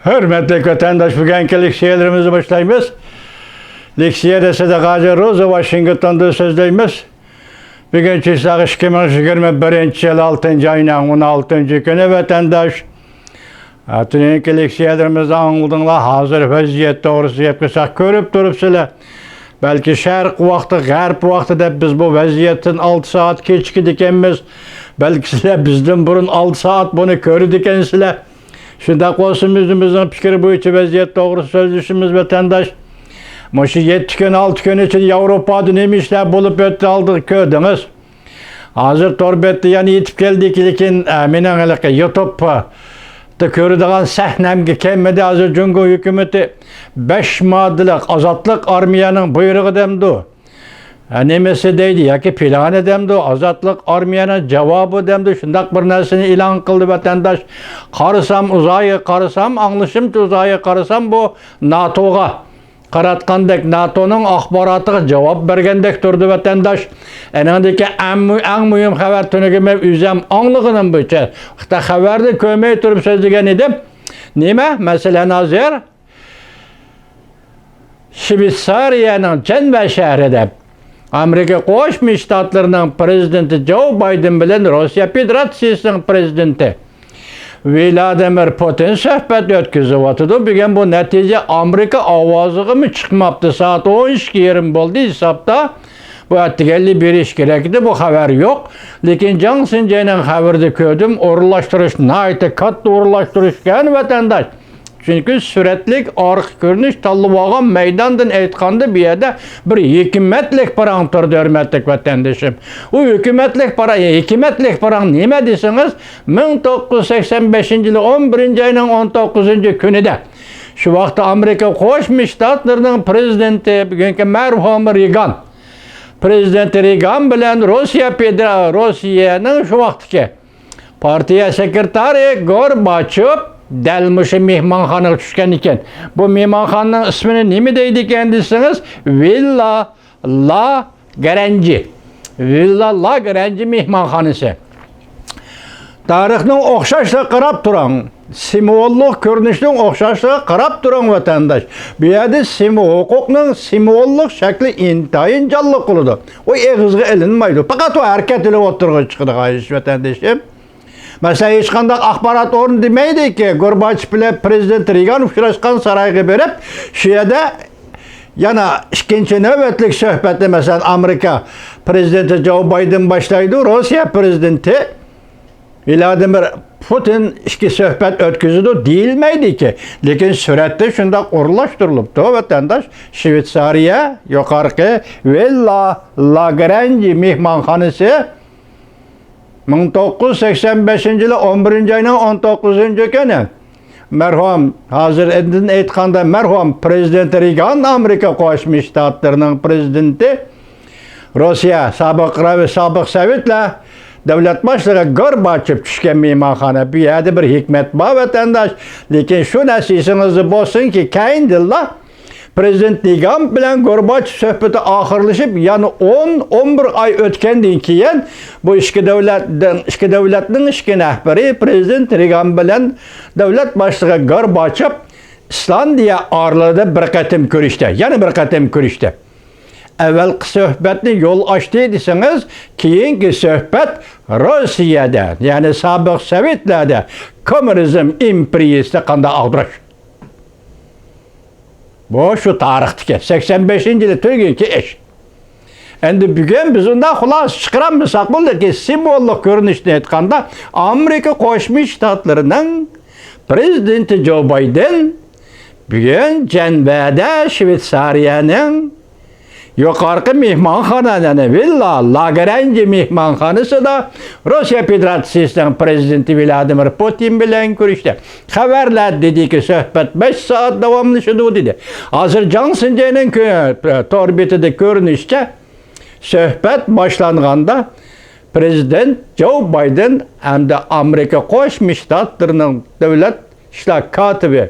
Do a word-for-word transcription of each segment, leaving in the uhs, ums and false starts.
ھۆرمەتلىك ۋەتەنداش، بۈگۈنكى لېكسىيەلىرىمىزنى باشلايمىز. لېكسىيەدە سىدىق ھاجى روزا، ۋاشىنگتوندىن سۆزلەيمىز. بۈگۈن چىسلاغ ئىككى مىڭ يىگىرمە بىرىنچى يىل ئالتىنچى ئاينىڭ ئون ئالتىنچى كۈنى، ۋەتەنداش. ئەتىنىڭكى لېكسىيەلىرىمىزنى ئاڭلىدىڭلار. ھازىر ۋەزىيەت توغرىسىدا گەپ قىلساق، كۆرۈپ تۇرۇپسىلەر. بەلكى شەرق ۋاقتى، غەرب ۋاقتى دەپ بىز بۇ ۋەزىيەتتىن ئالتە سائەت كېچىكىدىكەنمىز. بەلكى سىلەر بىزدىن بۇرۇن ئالتە سائەت بۇنى كۆرىدىكەنسىلەر. شۇنداق بولسىمۇ، ئۆزىمىزنىڭ پىكرى بويىچە ۋەزىيەت توغرىسىدا سۆزلىشىمىز، ۋەتەنداش. مۇشۇ يەتتە كۈن، ئالتە كۈن ئىچىدە ياۋروپادا نېمە ئىشلار بولۇپ ئۆتتى، ئالدىغا كۆردىڭىز. ھازىر تور بەتتە يەنە يېتىپ كەلدىكى، لېكىن، ئە، مېنىڭ ھېلىقى يۇتۇبتا كۆرىدىغان سەھنەمگە كەلمىدى. ھازىر جۇڭگو ھۆكۈمىتى بەش ماددىلىق ئازادلىق ئارمىيەنىڭ بۇيرۇقى دەمدۇ، ھە، نېمىسى دەيدۇ ياكى پىلانى دەمدۇ، ئازادلىق ئارمىيەنىڭ جاۋابى دەمدۇ، شۇنداق بىر نەرسىنى ئېلان قىلدى، ۋەتەنداش. قارىسام، ئۇزايىغا قارىسام، ئاڭلىشىمچە، ئۇزايىغا قارىسام، بۇ ناتوغا قاراتقاندەك، ناتونىڭ ئاخباراتىغا جاۋاب بەرگەندەك تۇردى، ۋەتەنداش. ئەنىڭدىكى ئەڭ مۇ-، ئەڭ مۇھىم خەۋەر تۈنۈگۈن مەن ئۆزۈم ئاڭلىغىنىم بويىچە، خىتاي خەۋەردە كۆرمەي تۇرۇپ سۆزلىگەن ئىدىم. نېمە؟ مەسىلەن، ھازىر شۋېتسارىيەنىڭ جەنۋە شەھىرىدە ئامېرىكا قوشما شتاتلىرىنىڭ پرېزىدېنتى جو بايدېن بىلەن روسىيە فېدېراتسىيىسىنىڭ پرېزىدېنتى ۋلادىمىر پۇتىن سۆھبەت ئۆتكۈزۈۋاتىدۇ. بۈگۈن بۇ نەتىجە ئامېرىكا ئاۋازىغىمۇ چىقماپتۇ. سائەت ئون ئىككى يېرىم بولدى ھېسابتا. بۇ ئەتىگەنلا بېرىش كېرەك ئىدى، بۇ خەۋەر يوق. لېكىن جاڭ سىنجەينىڭ خەۋىرىدە كۆردۈم، ئورۇنلاشتۇرۇش ناھايىتى كاتتا ئورۇنلاشتۇرۇش ئىكەن، ۋەتەنداش. چۈنكى سۈرەتلىك ئارقا كۆرۈنۈش تاللىۋالغان مەيداندىن ئېيتقاندا، بۇ يەردە بىر ھېكمەتلىك پاراڭ تۇردى، ھۆرمەتلىك ۋەتەندىشىم. ئۇ ھۆكۈمەتلىك پاراڭ، ھېكمەتلىك پاراڭ نېمە دېسىڭىز، مىڭ توققۇز يۈز سەكسەن بەشىنچى يىلى ئون بىرىنچى ئاينىڭ ئون توققۇزىنچى كۈنىدە، شۇ ۋاقىتتا ئامېرىكا قوشما شتاتلىرىنىڭ پرېزىدېنتى، بۈگۈنكى مەرھۇم رېگان، پرېزىدېنت رېگان بىلەن روسىيە فېدېرا-، روسىيەنىڭ شۇ ۋاقىتتىكى پارتىيە سېكرېتارى گورباچېف دەل مۇشۇ مېھمانخانىغا چۈشكەن ئىكەن. بۇ مېھمانخانىنىڭ ئىسمىنى نېمە دەيدىكەن دېسىڭىز، ۋىللا لا گرەنجى. ۋىللا لا گرەنجى مېھمانخانىسى. تارىخنىڭ ئوخشاشلىقىغا قاراپ تۇرۇڭ. سىمۋوللۇق كۆرۈنۈشنىڭ ئوخشاشلىقىغا قاراپ تۇرۇڭ، ۋەتەنداش. بۇ يەردە سىم-، ھوقۇقنىڭ سىمۋوللۇق شەكلى ئىنتايىن جانلىق بولىدۇ. ئۇ ئېغىزغا ئېلىنمايدۇ. پەقەت ئۇ ھەرىكەت ئېلىپ ئوتتۇرىغا چىقىدىغان ئىش، ۋەتەندىشىم. مەسىلەن، ھېچقانداق ئاخبارات ئورنى دېمەيدىكى، گورباچېف بىلەن پرېزىدېنت رېگان ئۇچراشقان سارايغا بېرىپ، شۇ يەردە يەنە ئىككىنچى نۆۋەتلىك سۆھبەتنى، مەسىلەن، ئامېرىكا پرېزىدېنتى جو بايدېن باشلايدۇ، روسىيە پرېزىدېنتى ۋلادىمىر پۇتىن ئىككى سۆھبەت ئۆتكۈزىدۇ دېيىلمەيدىكى. لېكىن سۈرەتتە شۇنداق ئورۇنلاشتۇرۇلۇپتۇ، ۋەتەنداش. شۋېتسارىيە يۇقىرىقى ۋىللا لاگرانجى مېھمانخانىسى مىڭ توققۇز يۈز سەكسەن بەشىنچى يىلى ئون بىرىنچى ئاينىڭ ئون توققۇزىنچى كۈنى مەرھۇم، ھازىردىن ئېيتقاندا، مەرھۇم پرېزىدېنت رېگان، ئامېرىكا قوشما شتاتلىرىنىڭ پرېزىدېنتى، روسىيە سابىق رەئىس، سابىق سوۋېتلار دۆلەت باشلىقى گورباچېف چۈشكەن مېھمانخانا. بۇ يەردە بىر ھېكمەت بار، ۋەتەنداش. لېكىن شۇ نەرسە ئېسىڭىزدە بولسۇنكى، كەينىدىنلا پرېزىدېنت رېگان بىلەن گورباچېف سۆھبىتى ئاخىرلىشىپ، يەنە ئون، ئون بىر ئاي ئۆتكەندىن كېيىن، بۇ ئىككى دۆلەتنىڭ، ئىككى دۆلەتنىڭ ئىككى رەھبىرى، پرېزىدېنت رېگان بىلەن دۆلەت باشلىقى گورباچېف ئىسلاندىيە ئارىلىدا بىر قېتىم كۆرۈشتى، يەنە بىر قېتىم كۆرۈشتى. ئەۋۋەلقى سۆھبەتنى يول ئاچتى دېسىڭىز، كېيىنكى سۆھبەت روسىيەدە، يەنى سابىق سوۋېتلاردا كوممۇنىزم ئىمپېرىيىسىدا قانداق ئاغدۇرۇش. بۇ شۇ تارىختىكى، سەكسەن بەشىنچى يىلى تۈرگۈنكى ئىش. ئەمدى بۈگۈن بىز ئۇنداق خۇلاسە چىقىرالمىساقمۇ، لېكىن سىمۋوللۇق كۆرۈنۈشتىن ئېيتقاندا، ئامېرىكا قوشما شتاتلىرىنىڭ پرېزىدېنتى جو بايدېن بۈگۈن جەنۋەدە شۋېتسارىيەنىڭ يۇقىرىقى مېھمانخانا، يەنى ۋىللا لاگرانجى مېھمانخانىسىدا روسىيە فېدېراتسىيىسىنىڭ پرېزىدېنتى ۋلادىمىر پۇتىن بىلەن كۆرۈشتى. خەۋەرلەر دېدىكى، سۆھبەت بەش سائەت داۋاملىشىدۇ، دېدى. ھازىر جاڭ سىنجەينىڭ كۆ-، تور بېتىدە كۆرۈنۈشىچە، سۆھبەت باشلانغاندا، پرېزىدېنت جو بايدېن ھەمدە ئامېرىكا قوشما شتاتلىرىنىڭ دۆلەت ئىشلار كاتىپى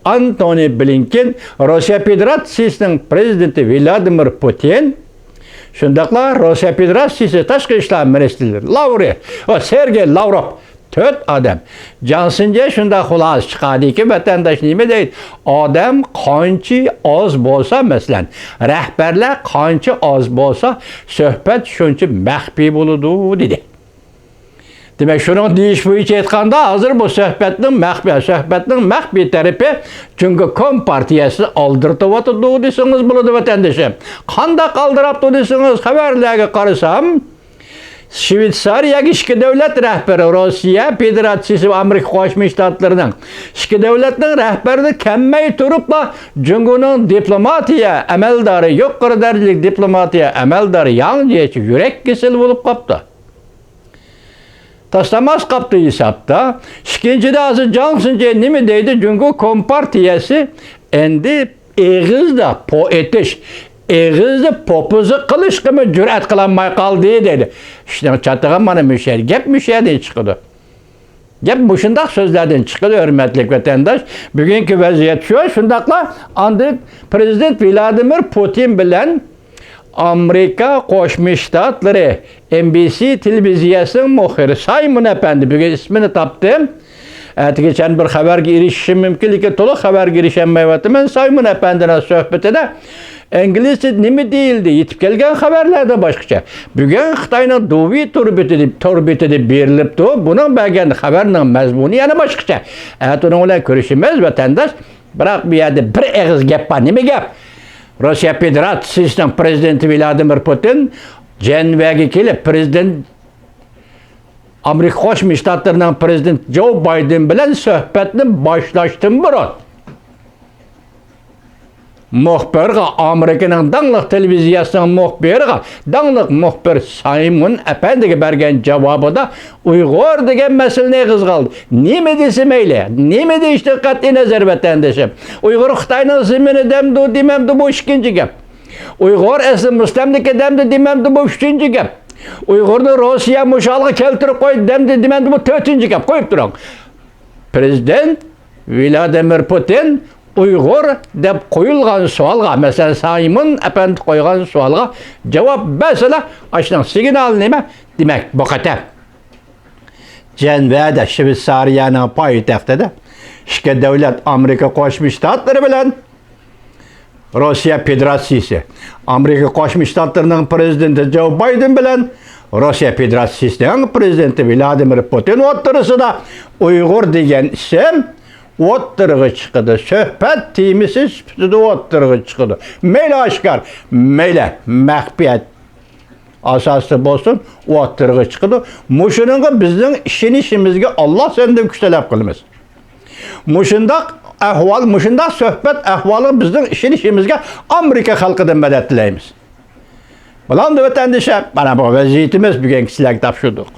ئانتونى بلىنكېن، روسىيە فېدېراتسىيىسىنىڭ پرېزىدېنتى ۋلادىمىر پۇتىن، شۇنداقلا روسىيە فېدېراتسىيىسى تاشقى ئىشلار مىنىستىرى لاۋرېۋ ۋە سېرگېي لاۋروف تۆت ئادەم. جاڭ سىنجې شۇنداق خۇلاسە چىقاردىكى، ۋەتەنداش نېمە دەيدۇ؟ ئادەم قانچە ئاز بولسا، مەسىلەن، رەھبەرلەر قانچە ئاز بولسا، سۆھبەت شۇنچە مەخپىي بولىدۇ، دېدى. دېمەك، شۇنىڭ دېيىش بويىچە ئېيتقاندا، ھازىر بۇ سۆھبەتنىڭ مەخپىي، سۆھبەتنىڭ مەخپىي تەرىپى جۇڭگو كومپارتىيەسىنى ئالدىرىتىۋاتىدۇ دېسىڭىز بولىدۇ، ۋەتەندىشىم. قانداق ئالدىراپتۇ دېسىڭىز، خەۋەرلەرگە قارىسام، شۋېتسارىيەگە ئىككى دۆلەت رەھبىرى، روسىيە فېدېراتسىيىسى ۋە ئامېرىكا قوشما شتاتلىرىنىڭ ئىككى دۆلەتنىڭ رەھبەرلىرى كەلمەي تۇرۇپلا، جۇڭگونىڭ دىپلوماتىيە ئەمەلدارى، يۇقىرى دەرىجىلىك دىپلوماتىيە ئەمەلدارى ياڭ جيېچى يۈرەك كېسىلى بولۇپ قاپتۇ. تاسلانماس قاپتۇ ھېسابتا. ئىككىنچىدىن، ھازىر جاڭ سىنجې نېمە دەيدۇ؟ جۇڭگو كومپارتىيەسى ئەمدى ئېغىزدا پو ئېتىش، ئېغىزدا پوپوزا قىلىشقىمۇ جۈرئەت قىلالماي قالدى دەيدۇ. ئىشنىڭ چاتىقى مانا مۇشۇ يەردە، گەپ مۇشۇ يەردىن چىقىدۇ. گەپ مۇشۇنداق سۆزلەردىن چىقىدۇ، ھۆرمەتلىك ۋەتەنداش. بۈگۈنكى ۋەزىيەت شۇ، شۇنداقلا ئاندىن پرېزىدېنت ۋلادىمىر پۇتىن بىلەن ئامېرىكا قوشما شتاتلىرى ئېن بى سى تېلېۋىزىيەسىنىڭ مۇخبىرى سايمون ئەپەندى، بۈگۈن ئىسمىنى تاپتىم. ئەتىگىچە بىر خەۋەرگە ئېرىشىشىم مۇمكىن، لېكىن تولۇق خەۋەرگە ئېرىشەلمەيۋاتىمەن. سايمون ئەپەندىنىڭ سۆھبىتىدە ئىنگلىزچە نېمە دېيىلدى؟ يېتىپ كەلگەن خەۋەرلەردە باشقىچە. بۈگۈن خىتاينىڭ دۇۋى تور بېتىدە، تور بېتىدە بېرىلىپتۇ. بۇنىڭ بەرگەن خەۋەرنىڭ مەزمۇنى يەنە باشقىچە. ئەتە ئۇنىڭ بىلەن كۆرۈشىمىز، ۋەتەنداش. بىراق بۇ يەردە بىر ئېغىز گەپ بار. نېمە گەپ؟ روسىيە فېدېراتسىيىسىنىڭ پرېزىدېنتى ۋلادىمىر پۇتىن جەنۋەگە كېلىپ، پرېزىدېنت، ئامېرىكا قوشما شتاتلىرىنىڭ پرېزىدېنتى جو بايدېن بىلەن سۆھبەتنى باشلاشتىن بۇرۇن، مۇخبىرغا، ئامېرىكىنىڭ داڭلىق تېلېۋىزىيەسىنىڭ مۇخبىرىغا، داڭلىق مۇخبىر سايمون ئەپەندىگە بەرگەن جاۋابىدا، ئۇيغۇر دېگەن مەسىلىنى ئېغىزغا ئالدى. نېمە دېسە مەيلى، نېمە دېيىشتىن قەتئىي نەزەر، ۋەتەندىشىم. ئۇيغۇر خىتاينىڭ زېمىنى دەمدۇ، دېمەمدۇ، بۇ ئىككىنچى گەپ. ئۇيغۇر ئەسلى مۇستەملىكە دەمدۇ، دېمەمدۇ، بۇ ئۈچىنچى گەپ. ئۇيغۇرنى روسىيە مۇشۇ ھالغا كەلتۈرۈپ قويدى دەمدۇ، دېمەمدۇ، بۇ تۆتىنچى گەپ. قويۇپ تۇرۇڭ. پرېزىدېنت ۋلادىمىر پۇتىن ئۇيغۇر دەپ قويۇلغان سوئالغا، مەسىلەن، سايمون ئەپەندى قويغان سوئالغا جاۋاب بەرسىلا، ئاشۇنىڭ سىگنالى نېمە؟ دېمەك، بۇ قېتىم جەنۋەدە، شۋېتسارىيەنىڭ پايتەختىدە ئىككى دۆلەت، ئامېرىكا قوشما شتاتلىرى بىلەن روسىيە فېدېراتسىيىسى، ئامېرىكا قوشما شتاتلىرىنىڭ پرېزىدېنتى جو بايدېن بىلەن روسىيە فېدېراتسىيىسىنىڭ پرېزىدېنتى ۋلادىمىر پۇتىن ئوتتۇرىسىدا ئۇيغۇر دېگەن ئىسىم ئوتتۇرىغا چىقىدۇ. سۆھبەت تېمىسى سۈپىتىدە ئوتتۇرىغا چىقىدۇ. مەيلى ئاشكارا، مەيلى مەخپىيەت ئاساسىدا بولسۇن، ئوتتۇرىغا چىقىدۇ. مۇشۇنىڭغا بىزنىڭ ئىشىنىشىمىزگە ئاللا سەندىن كۈچ تەلەپ قىلىمىز. مۇشۇنداق ئەھۋال، مۇشۇنداق سۆھبەت ئەھۋالىغا بىزنىڭ ئىشىنىشىمىزگە ئامېرىكا خەلقىدىن مەدەت تىلەيمىز. بۇلامدۇ ۋەتەندىشەر، مانا بۇ ۋەزىيىتىمىز، بۈگۈنكى سىلەرگە تاپشۇردۇق.